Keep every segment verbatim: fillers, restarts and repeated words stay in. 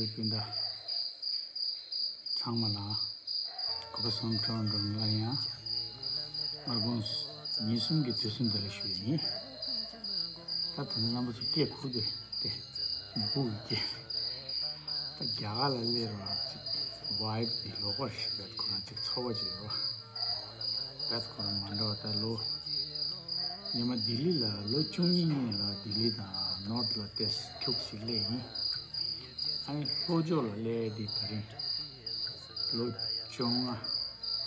སྤུན་ཟླ་ཚང་མ་ལ་གོ་སྐབས་སོང་ཁྲོན་འགྲོ་ལ་ཡང་སྔ་དགོང་ཉིན་གསུམ་གྱི་དུས་གསུམ་འདི་ལ་ཞུ་ཡིན། ད་དེ་ནས་རྣམ་པ་ཚོ་སྐད་ཁུག་དེ་དེ་སྦུག་གི་སྐད། ད་རྒྱ་གར་ལ་སླེབས་རོགས་ཅིག་ཝའིབ་དེ་ལོག་པར་ཞིག་བེད་ཁོ་རང་ཅིག་ཚོར་བ་ཅིག་ཡོད་རོགས། བེད་ཁོ་རང་མ་འགྲོ་བ་ད་ལོ། ཉི་མ་ལྡི་ལི་ལ་ལོ་བཅུ་གཉིས་གཉིས་ལ་ལྡི་ལི་དང་ནོར་ཐ་ལ་ཏེས་ཁྱུག་ཞིག་སླེབས་ཡིན། ཨ་ནི་ལྷོ་ཕྱོགས་ལ་སླེབས་དེ་ད་རིང་ལོ་བཅོ་ལྔ་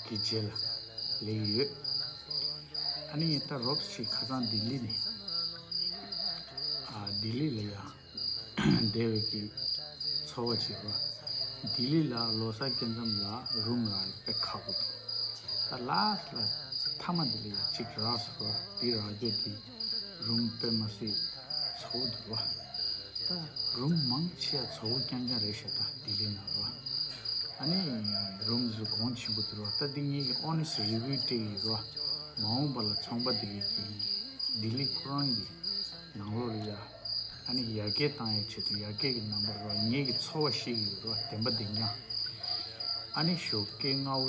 གི་རྗེས་ལ་སླེབས་ཡོད། ཨ་ནི་ད་རོབ་ཞིག་ཁ་སང་ལྡི་ལི་ནས་ཨ་ལྡི་ལི་ལ་ཡ་བསྡད་པའི་གི་ཚོར་བ་བྱེད་པ། ལྡི་ལི་ལ་ལོ་གསར་སྐྱེལ་མཚམས་ལ་རུམ་རག་དཔེ་ཁག་པོ་འདུག་ད་ལཱ་སི་ལ་མཐའ་མ་འདི་ལ་ཡ་གཅིག་རག་སོང་བ། འདི་རག་རྒྱུ་འདི་རུམ་དཔེ་མ་སྲིད་ཚ་པོ་འདུག་བ། ད་རུམ་མང་ཆེ་བ་ཚ་པོ་རྐྱང་རྐྱང་རེད་ཤག་ད་ལྡི་ལི་ནང་རོ། ཨ་ནི་རུམ་བཟོ་གོང་ཆེན་པོ་འདུག་རོ། ད་འདི་ངེད་ཀྱི་ཨོ་ནེ་སི་རི་བིའུ་སྤྲད་ཀྱི་ཡོད་རོ། མ་འོངས་པ་ལ་ཚོང་པ་འདི་གི་ལྡི་ལི་ཁོ་རང་གི་ནང་ལོགས་ལ་ཡ། ཨ་ནི་ཡར་རྒྱས་བཏང་ཡའི་ཆེད་དུ་ཡར་རྒྱས་ཀྱི་རྣམ་པར་རོ། ངེད་ཀྱི་ཚོར་བ་ཤེས་ཀྱི་ཡོད་རོ། བདེན་པ་བདེན་རྐྱང་། ཨ་ནི་ཞོགས་ཀས་སྔ་བོ།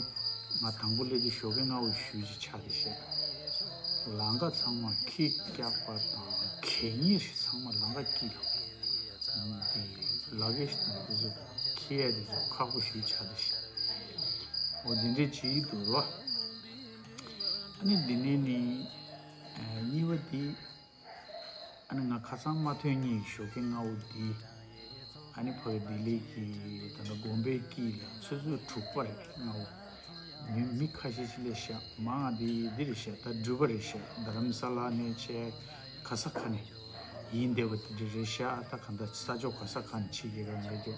ང་དང་པོ་སླེབས་དུས་ཞོགས་ཀས་སྔ་བོ་ཞུ་ཅིག་ཆགས་ཏེ་བཤད། ལམ་ཁ་ཚང་མ་ཁྱི་རྒྱགས་པ་དང་གད་སྙིགས་ཚང་མ་ལམ་ཁ་དཀྱིལ་ལ། འདི་ལ་གེ་ཤི་དང་འདི་ཚོ་ཁྱི་ཡ་འདི་ཚོ་ཁག་པོ་ཞིག་ཆགས་ཏེ་བཤད། འོ་འདི་འདྲས་བྱེད་ཀྱི་འདུག་རོ། ཨ་ནི་འདི་ནས་ནི་གཉིས་པ་འདི། ཨ་ནི་ང་ཁ་སང་མ་ཐོན་གཉིས་ཞོགས་ཀས་སྔ་བོ་འདི། ཨ་ནི་ཕ་གི་ལྡི་ལི་གི་ད་ལྟ་དགོན་པའི་དཀྱིལ་ལ་ཆུ་ཚོད་དྲུག་པར་སྔ་བོ། མི་མི་ཁ་ཤས་ཤིག་སླེབས་ཤག་མང་ང་འདི་འདི་རེད་ཤག་ད་འགྲུལ་པ་རེད་ཤག་རྡ་རམ་ས་ལ་ནས་བྱས་ག་ས་ག་ནས་ཡིན་བསྡད་པ་དེ་འདྲ་རེད་ཤག་ད་ག་འདྲ་ས་ཕྱོགས་ག་ས་ག་ནས་ཕྱི་རྒྱལ་ཁབ་སླེབས་རྒྱུ།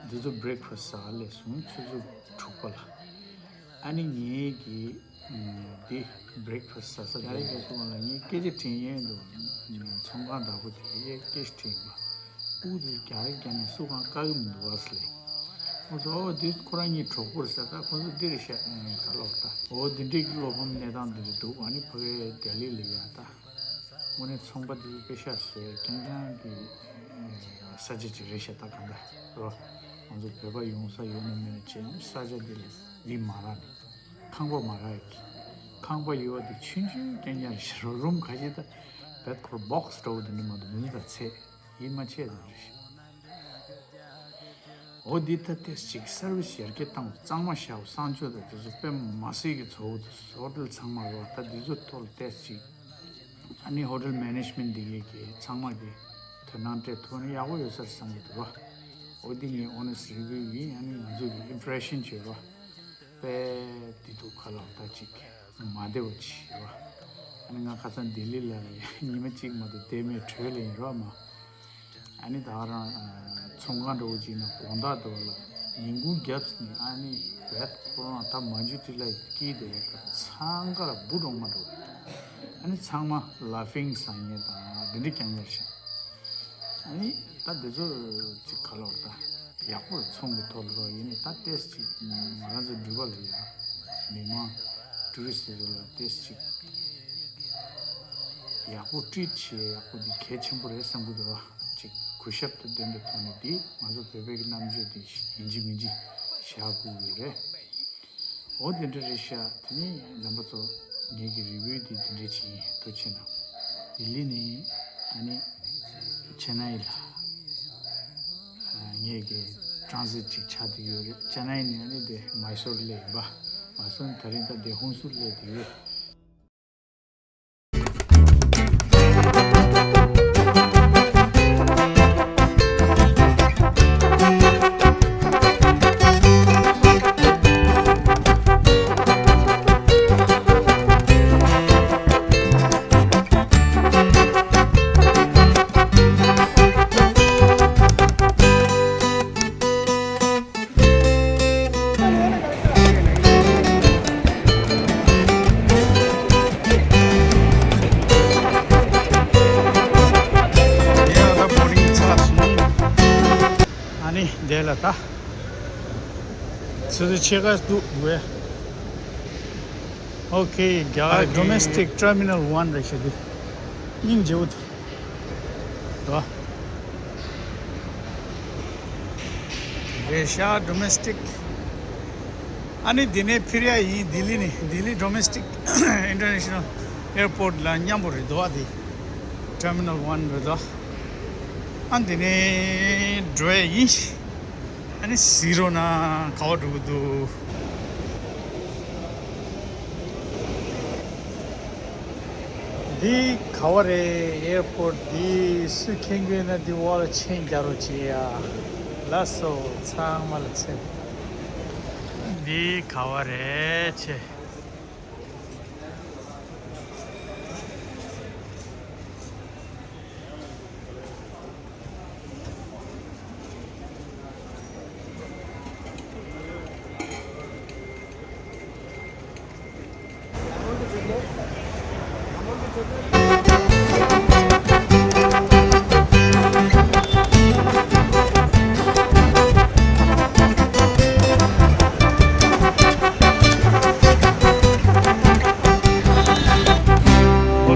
འདི་ཚོ་བྷི་རེག་ཕ་སི་ཟ་ག་སླེབས་སོང་ཆུ་ཚོད་དྲུག་པ་ལ། ཨ་ནི་ངེད་ཀྱིས་འདི་བྷི་རེག་ཕ་སི་ཟ་ས་རྒྱ་རིགས་རྒྱ་སོང་ལ་ངས་སྐད་ཆ་དྲིས་ཡོང་དུས། ཚོང་ཁང་འདྲ་པོ་དེ་ཡས་སྐད་ཆ་དྲིས་པ། ཨུ་དེ་རྒྱ་རིགས་རྒྱ་ནས་སུ་གང་བཀག་གི་མི་འདུག་བ་ཟེར་ལེ། ཨོ་ཟོ་ཨོ་དེ་ཁོ་རང་གཉིས་གྲོགས་པོ་རེད་ཟེར། ད་ཁོ་ཚོ་འདི་རེད་ཤག་ག་ལོག་ད། ཨོ་དེ་འདྲས་ཀྱི་བློ་ཕམ་གནས་སྟངས་འདི་རེད་འདུག་ཨ་ནི་ཕ་གའི་ལྡི་ལི་ལ་ཡ་ད། དངོས་གནས་ཚོང་པ་དེ་ཚོ་དཔེ་ཤག་བཟོས་རྐྱང་རྐྱང་གི་ས་ཆ་ཅིག་རེད་ཤག་ད་གང་ལྟར་རོ། ང་ཚོ་བོད་པ་ཡོང་ས་ཡོད་ན་མེད་ན་བྱས་ན་ས་ཆ་འདི་ལ་ལི་མ་རག་ནས་ཁང་པ་མ་རག་གི། ཁང་པ་ཡོད་པ་དེ་ཆུང་ཆུང་རྐྱང་རྐྱང་རེད་ཤག་རོ། རུམ་ཁ་ཤས་ད་བེད་ཁོར་བོག་སི་འདྲ་པོ་དེ་འདྲ་མ་གཏོགས་མི་འདུག་ད་ཚད་ཡིན་མ་ཆད་ཙམ་རེད་ཤག་འོ་འདི་ད་ཏེས་ཅིག་སར་བིས་ཡར་རྒྱས་བཏང་གཙང་མ་བཞག་གསང་སྤྱོད་དང་དེ་ཚོ་དཔེ་མ་སྲིད་ཀྱི་ཚོགས་འདུ་ཧོ་ཏེལ་ཚང་མ་རོ། ད་འདི་ཚོ་ཐོག་ལ་ཏེས་ཅིག་ཨ་ནི་ཧོ་ཏེལ་མེ་ནེ་ཇི་མེན་ཊི་འདི་གའི་གི་ཚང་མ་གི་དོ་སྣང་སྤྲད་ཐུབ་ན་ཡག་པོ་ཡོད་ས་རེད་བསམ་གྱི་འདུག་རོ། འོ་འདི་ངའི་ཨོ་ནེ་སི་རི་བིའུ་ཡིན། ཨ་ནི་ང་ཚོ་གི་ཨིམ་པི་རེ་ཤན་བྱོས་རོ། དཔེ་འདི་འདུག་ག་ལོག་ད་ཅིག་མ་བདེ་བ་ཅིག་རོ། ཨ་ནི་ང་ཁ་སང་ལྡི་ལི་ལ་ཉི་མ་གཅིག་མ་གཏོགས་བསྡད་མེད་བྲོས་ལེ་ཡིན་རོ་མ། ཨ་ནི་ད་རང་ཚོང་ཁང་འདྲ་བོ་ཅིག་ནས་དགོང་དག་འདྲ་བོ་ལ་ཉིན་གུང་རྒྱབ་ནས་ཨ་ནི་བེད་ཁོ་རང་ད་མ་འཇུ་ཏི་ལ་སྐྱིད་དེ་བ་ད་འཚང་ཁ་ལ་འབུ་གྲོག་མ་འགྲོ། ཨ་ནི་ཚང་མ་ལ་ཕིང་ཟ་མཁན་དང་འདི་འདྲ་རྐྱང་རྐྱང་རེད་ཤག་ཨ་ནི་ད་འདི་ཚོ་ཅིག་ག་ལོག་ད་ཡག་པོ་ཚོང་གི་ཐོག་ལ་རོ། ཡིན་ནའི་ད་ཏེས་ཅིག་ང་རང་ཚོ་འགྲུལ་པ་ལ་ཡ་མི་མང་ཊུ་རི་སི་ཊི་ལ་ཏེས་ཅིག་ཡག་པོ་ཊྲིཊ་བྱེད་ཡག་པོ་འདི་གལ་ཆེན་པོ་རེད་བསམ་གྱི་འདུག་བ། ཅིག་གུས་ཞབས་དང་ལྡན་པའི་ཐོག་ནས་འདི་ང་ཚོ་བོད་པའི་གི་རྣམ་དཔྱོད་འདི་ཡིན་གཅིག་མིན་གཅིག་བཞག་དགོས་ཀྱི་རེད། འོ་དེ་འདྲ་རེད་ཤག་དེ་ནས་རྣམ་པ་ཚོ་ངེད་ཀྱི་རི་བིའུ་འདི་དེ་འདྲ་ཅིག་ཡིན། ཐུགས་རྗེ་གནང་། ལྡི་ལི་ནས་ཨ་ནི་ཆེ་ནའི་ལ་ངེད་ཀྱི་ཊྲན་སིཊ་ཅིག་ཆགས་བསྡད་ཡོད་རེད། ཆེ་ནའི་ནས་ཨ་ནི་དེ་མའི་སོར་སླེབས་ཡིན་པ། མའི་སོར་ནས་ད་རིང་ད་དེ་ཧུན་སུར་སླེབས་བསྡད་ཡོད། ཨ་ནི་དེ་ལ་ད་ཚོད་ཚོད་ཕྱེད་ཀ་འདུག་བས། ཨོ་ཁེ། རྒྱ་གར་ཨ་ཁེ། Domestic Terminal One རེད་ཤག་འདི། སྙིང་རྗེ་བོ་འདུག་བ། རེད་ཤག་ཌོ་མེ་སི་ཊིག་ཨ་ནི་འདི་ནས་ཕིར་ཡ་ཡིན། ལྡི་ལི་ནས། ལྡི་ལི་ཌོ་མེ་སི་ཊིག་ཨིན་ཊར་ནེ་ཤ་ནལ་ཨེར་པོར་ཊི་ལ་མཉམ་པོ་རེད་འདུག་ཨ། དེ་ཊར་མི་ནལ་ཝན་རེད་འདུག་ཨ་འདི་ནས་འགྲོ་ཡ་ཡིན། ཨ་ནི་གཟིགས་རོགས་གནང་། ག་པར་འགྲོ་གི་འདུག་འདི་ག་པར་རེད། ཨེར་པོར་ཊི་འདི་སུ་མཁྱེན་གྱི་ཡོད་ན་འདི་འོག་ལ་མཆན་རྒྱག་རོགས་བྱེད་ཡ། ལགས་སོ། ཚང་མ་ལ་འཚམས། འདི་ག་པར་རེད་ཆེ།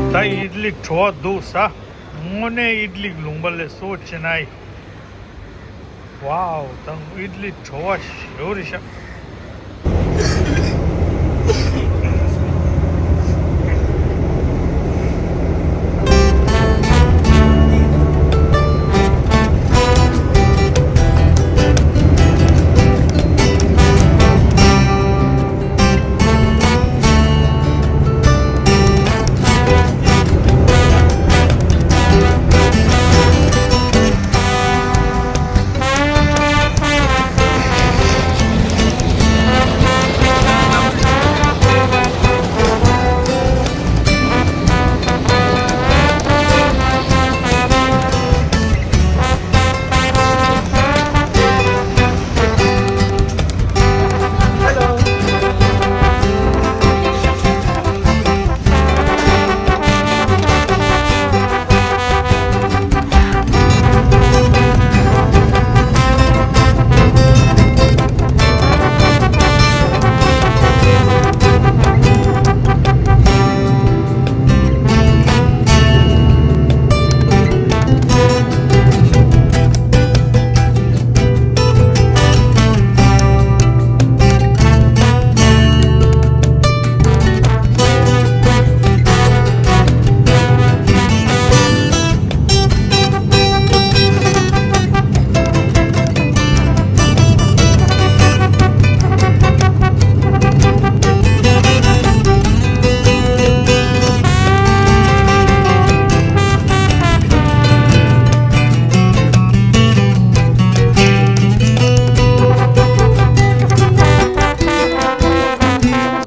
ད་ཨིད་ལི་བྲོ་བ་འདུག་ཟ། དངོས་གནས་ཨིད་ལི་ལུང་པ་ལས་སོ་ཅི་ནའི། ཝའོ། ད་ཨིད་ལི་བྲོ་བ་ཞེ་པོ་རེད་ཤག་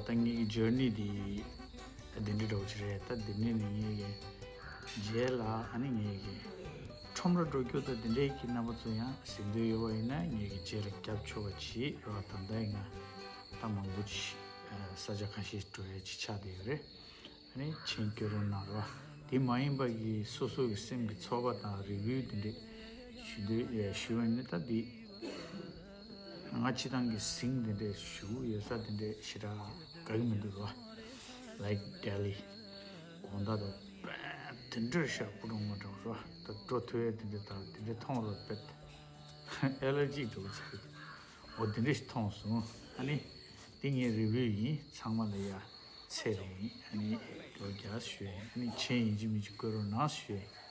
ད་ངེད་ཀྱི་ཇར་ནི་འདི་ད་འདི་འདྲ་འདྲ་བོ་ཅིག་རེད། ད་འདི་ནས་ནི་ངེད་ཀྱི་རྗེས་ལ་ཨ་ནི་ངེད་ཀྱི་ཁྲོམ་ར་འགྲོ་རྒྱུ་ད་འདི་འདྲའི་གི་རྣམ་པ་ཚོ་ཡང་གཟིགས་འདོད་ཡོད་པ་ཡིན་ན་ངེད་ཀྱི་རྗེས་ལ་རྒྱབ་ཆོག་པ་བྱེད་རོགས། ད་ལྟ་ཡིན་ན་ད་མང་པོ་ཅིག་ས་ཆ་ཁ་ཤས་འགྲོ་ཡ་ཅིག་ཆགས་བསྡད་ཡོད་རེད། ཨ་ནི་མཆན་སྐྱོན་རོགས་གནང་རོགས། དེ་མ་ཡིན་པ་གི་སོ་སོ་གི་སེམས་ཀྱི་ཚོར་བ་དང་རི་བིའུ་དེ་འདྲས་ཞུ་འདོད་ཡ་ཞུ་བ་ཡིན་ན་ད་འདི་ང་སྤྱི་བཏང་གི་ཟིང་དེ་འདྲས་ཞུ་ཡོད་ས་དེ་འདྲས་ཞེ་དྲག་དགའ་གི་མི་འདུག་རོགས། Like Delhi དགོང་དག་དང་དཔེ་དེ་འདྲས་ཤག་སྤུ་གྲོང་མ་གྲོང་རོགས། ད་འགྲོ་ཐུབ་ཡ་དེ་འདྲས་དང་དེ་འདྲས་མཐོང་རོགས་དཔེ། ཨེ་ལར་ཇི་འགྲོ་ཚར་གི་འོ་དེ་འདྲས་ཤིག་མཐོང་སོང་། ཨ་ནི་འདི་ངའི་རི་བིའུ་ཡིན། ཚང་མ་ལ་ཡ་ཚེ་རིང་ཨ་ནི་ལོ་བརྒྱ་ཞུ་ཡིན། ཨ་ནི་མཆན་ཡིན་གཅིག་མིན་གཅིག་བཀོད་རོགས་གནང་ཞུ་ཡིན།